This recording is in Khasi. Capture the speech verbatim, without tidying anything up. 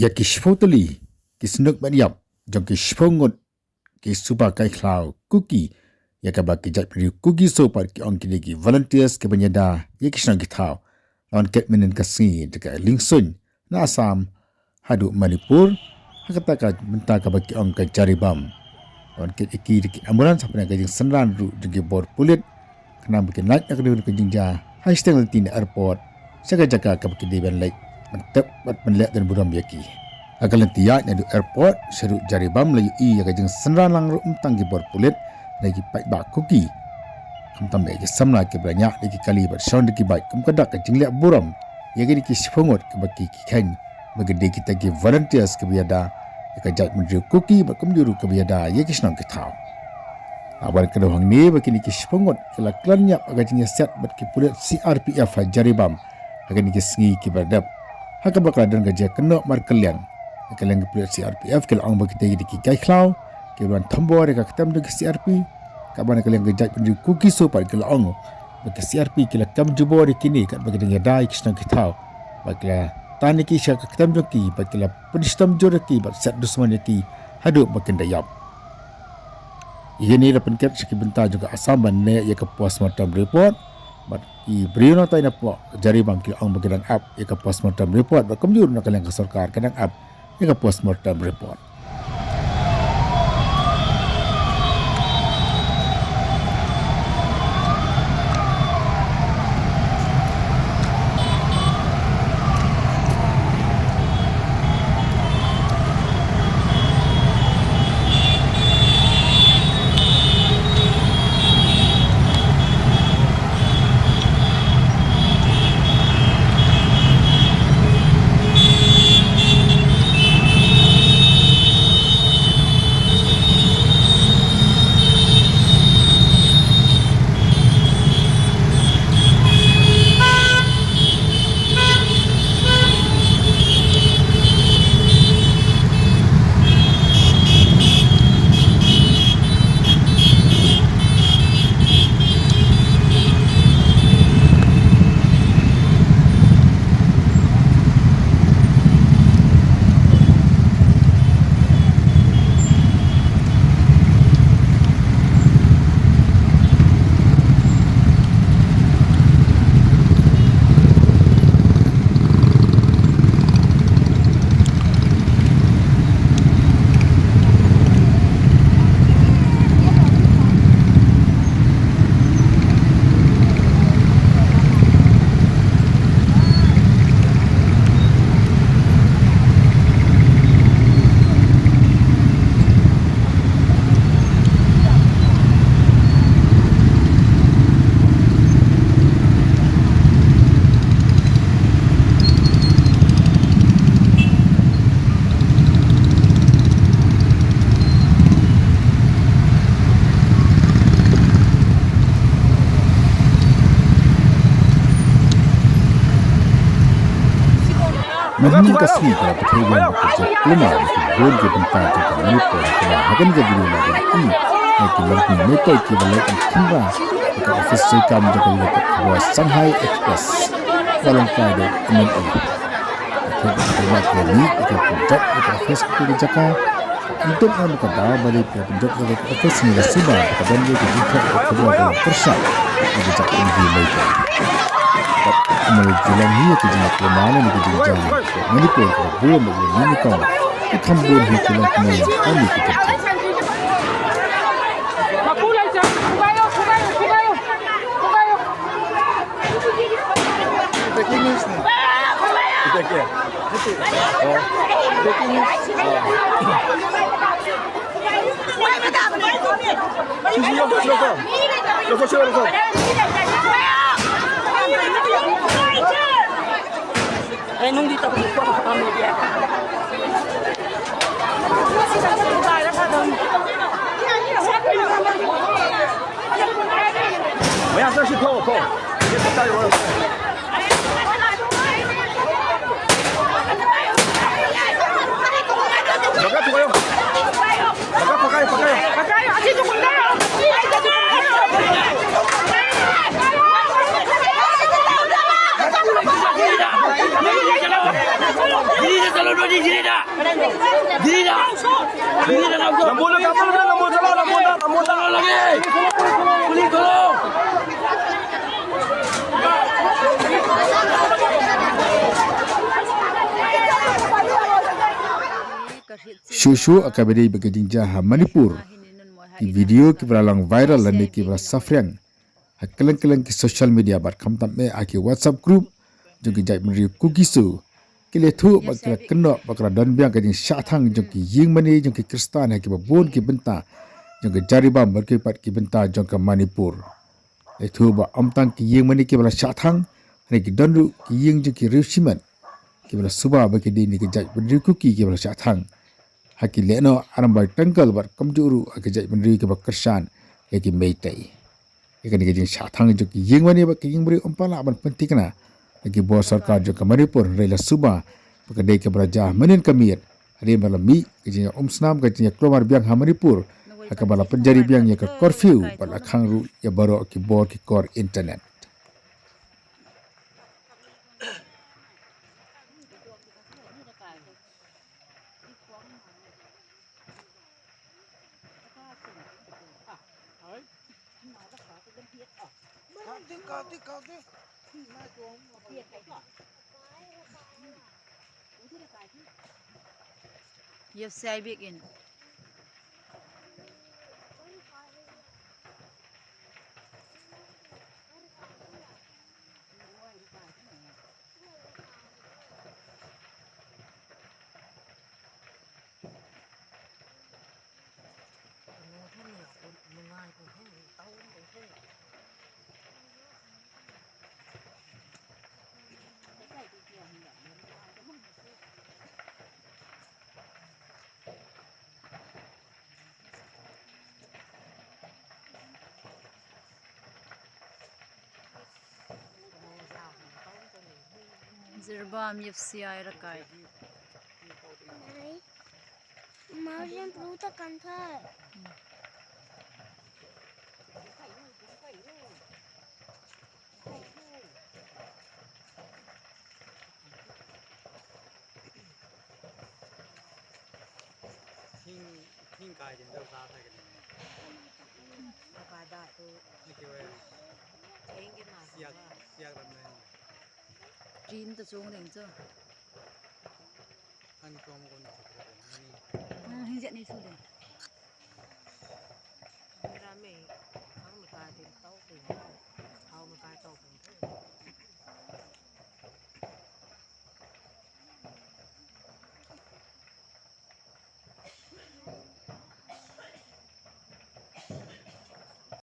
Ïa ki shiphew tylli ki snduk ban ïap jong ki shiphew ngut ki suba kai khlaw Kuki, ïa kaba ki jaitbynriew Kuki Zo pat ki ong ki dei ki volunteers kiban ïada ïa ki shnong ki thaw. La wan kit mynhynnin ka sngi da ka liengsuiñ na Assam haduh Manipur ha kata ka bynta kaba ki ong ka Jiribam. La wan kit ïa ki da ki ambulance hapdeng ka jingsynran ruh jong ki bor pulit, khnang ba kin lait na ka dei ka jingjia ha shiteng lynti na airport sha ka jaka kaba ki dei ban leit ban tep bad ban leh don burom ïa ki. Ha ka lynti ïaid naduh airport sha ruh Jiribam la ïohi ïa ka jingsynran lang ruh ym tang ki bor pulit, na ki paidbah Kuki, khamtam ïa ki samla kiba la ñiah da ki kali bad shong da ki bike kum ka dak ka jingleh burom ïa kine ki shiphew ngut kiba ki, ki kheiñ ba ki dei kita ki volunteers kiba ïada ïa ka jaitbynriew Kuki bad kumjuh ruh kiba ïada ïa ki shnong ki thaw. La wan kdew hangne ba kine ki shiphew ngut ki la khlad ïap ha ka jingïasiat bad ki pulit C R P F ha Jiribam ha kine ki sngi kiba la dep, ha kaba ka la don ka jingkynnoh markylliang. Na ka liang ki pulit C R P F ki la ong ba kita ki dei ki kai khlaw kiba wan thombor ïa ka ktem jong ki C R P. Katba na ka liang ka jaitbynriew Kuki Zo pat ki la ong ba ki C R P ki la kem jubor ïa kine katba ki dang ïada ïa ki shnong ki thaw, ba ki la tan ïa ki sha ka ktem jong ki, ba ki la pynshitom jur ïa ki bad siat dusmon ïa ki haduh ba kin da ïap. Ïa kine la pynkit sha ki bynta jong ka Assam ban neh ïa ka postmortem report. Bad ki briew na tai na pdeng Jiribam ki la ong ba ki dang ap ïa ka postmortem report bad kumjuh ruh na ka liang ka sorkar ka dang ap ïa ka postmortem report. Mynhynnin ka sngi ka la pynthei ïa ka jingïakhun na ki bun ki bynta jong ka Manipur, kaba ha kane ka video la ïohi ïa ki longkmie Meitei kiba leit ban khynra ïa ka office treikam jong ka United Khubor Shanghai Express, ba long kai da u M N A. Ka thep ka ba ka ni ka pynjot ka office ka jaka. Ym tip na ka daw ba dei ka pynjot ka office, ngi la suba ka don ka jingthep ka khubor ka pyrshah ka jaka ka Meitei. Ka Meitei jong ngi ka jingthep ka Manipur ka bun ba ngi ni kong ka kham bun hi ka long ka ni ka ni ka jingthep. Breaking news ni. Kita kya? Oh. Breaking news. Oh. Sisi, rokok, rokok. Rokok, sila rokok. Eh, nung dito ko pa ang media. Maya sa si po, po. Baka po kayo. Baka po kayo, po kayo. Giri da. Giri da. Giri da. Lambu na kapal na, lambu jalan, lambu na, lambu na. Tolong lagi. Kulit tolong. Shuh shuh aka ba dei ba ka jingjia ha Manipur, ki video kiba la long viral lane kiba la saphriang ha kylleng kylleng ki social media bad khamtam eh ha ki WhatsApp group jong ki jaitbynriew Kuki-Zo, ki la ïathuh bad ki la kynnoh ba ka la don biang ka jingshah thang jong ki ïingmane jong ki Khristan ha kiba bun ki bynta jong ka jari bam bad ki pat ki bynta jong ka Manipur. La ïathuh ba ym tang ki ïingmane kiba la shah thang, hynrei ki don ruh ki ïing jong ki riew shimet kiba la suba ba ki dei na ki jaitbynriew Kuki kiba la shah thang ha ki lehnoh Arambai Tenggol bad kumjuh ruh ha ki jaitbynriew kiba kyrshan ïa ki Meitei. Ïa kane ka jingshah thang jong ki ïingmane bad ki ïingmane ym pat lah ban pynthikna da ki bor sorkar jong ka Manipur, hynrei la suba ba ka dei kaba la jia mynnin ka miet hadien ba la mih ka jingïaumsnam, ka jingïaklumar biang ha Manipur, ha kaba la pynjari biang ïa ka curfew bad la khang ruh ïa baroh ki bor ki kor internet. Ïa sai bik in. Jirba am yep siai rakai. Mariam pluta kan thai. Thing, thing kai din dau sa sa ke ni. Ka da tu. Ni ke we. Thing ke na. Siak, siak ram ni. Trin ta chung ding chu. An kom kon chu ni. Hmm, hin jet ni chu ding. Mira me, ang me ka din to.